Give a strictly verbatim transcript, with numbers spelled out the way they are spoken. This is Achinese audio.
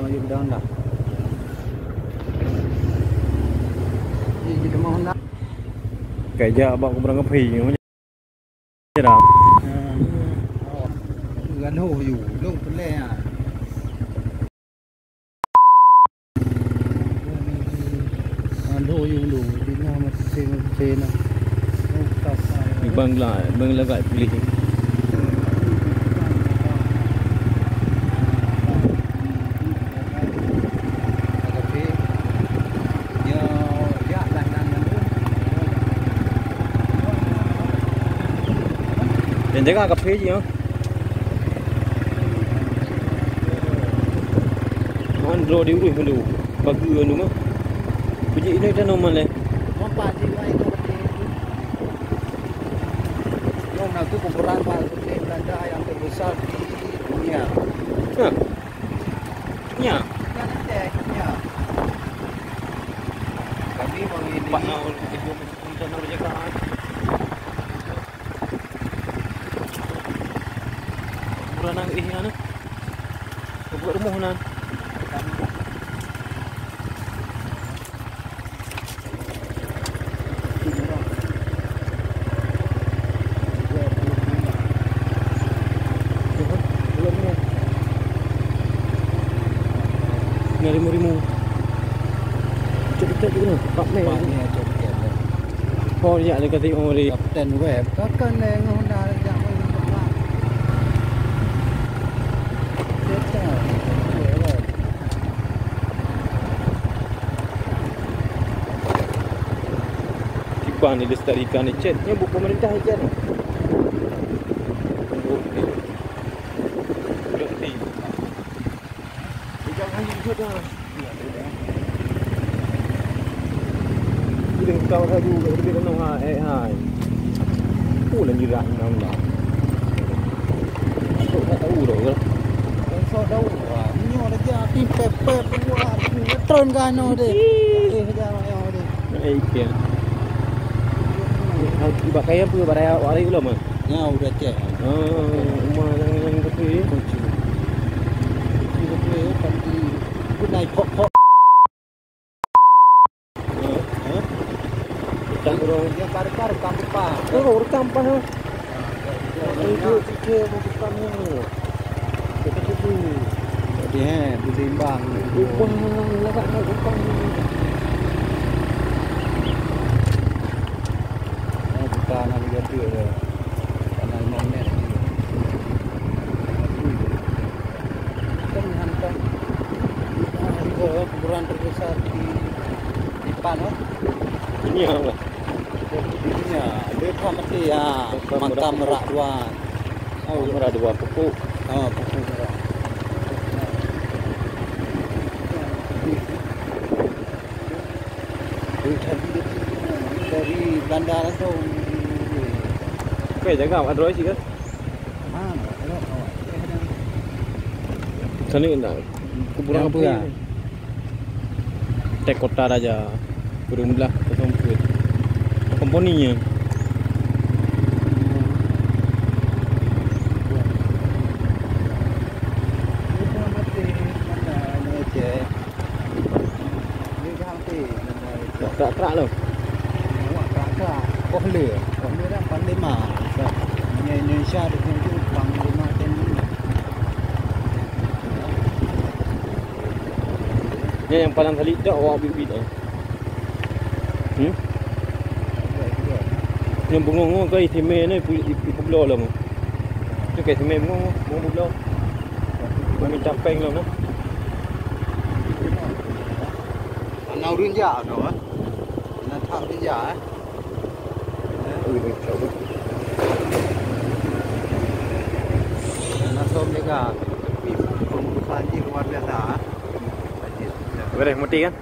Ayo, mudah-mudahan. Ini kita mohon dah. Kayak jak bak kuburan kafe. Macam dah. Kan ho yu, long pelé ah. Kan ho yu long, di na masih masih na. Bang lah, bang lah kat pilih. Nyang jaga kafe jih, ha. Man droe di ureueng tu. Bageue tu mah. Puji ini dah normal eh. Nampak jiwa itu. Nyoe na kheueh kuburan paléng Belanda nyang teubesar di dunia. Hah. Nya. Bukan Aceh, dunia. Kami mengiringi. Pak Naul, ibu, ibu, ibu, ibu, ibu. Kuburan nang ih nyan. Buat rumoh nan. Ni rimu-rimu. Cek-cek tu. Pak Mei. Pak Mei, cek-cek. Oh, ya, dia kata, oh, dia. Kapten web. Takkan, eh, ngah dah jak main bola. Cek-cek. Cek web. Kiban ni lestarikan ni, Cek. Ni buku pemerintah, Cek. Buku ni. Berhenti. Jangan lanjut dah. Boleh tahu satu, tak boleh kena, ha, eh, hai. Oh, lanjut dah, enam dah. Masuk tak tahu dah, ya. Masuk tahu. Wah, nyoe dah jadi pepet buat. Tron kano deh. Eh, jangan, ya, deh. Eh, iya. Bak kaya apa, bak raya, bak raya ulama? Nyan udah cek. Ah, rumah yang, yang kecil. Kecil. Kecil, kecil, tapi itu naik kok-kok. Hah? Ikan burung. Dia kar-kar rekam depan. Oh, rekam apa, ha? Itu fikir bukan ni. Jadi, eh, berimbang. Bukan, lagak nak bukan. Eh, bukan, ada dia. Tanah lima meter. Kan hantam. Kuburan terbesar di Ipan, oh. Ini apa? Ini ya, dia kan mesti ya, makam Merak Dua. Oh, Merak Dua, pupuk. Oh, pupuk Merak. Dari Belanda langsung. Oke, jaga, ada isi ke? Sana nak kuburan apa? Tek Kota Raja. Kurang belah kosong puluh. Komponinya. Trak-trak lo. Awak trak-trak. Kohle. Kohle dan Panglima. Indonesia ditunjuk Panglima Tengah. Nyan nyang palang kali dak awak bit-bit eh. Hmm? Nyang bungong-bungong kai istimewa ni pu-, pu-, publoe lom. Tu kai istimewa bungong, bungong publoe. Kami capeng lom nah. Ana ureueng jak tu, eh. Ana that ureueng jak, eh. Langsung jaga. Tapi pembukaan ni luar biasa, eh. Boleh mati kan?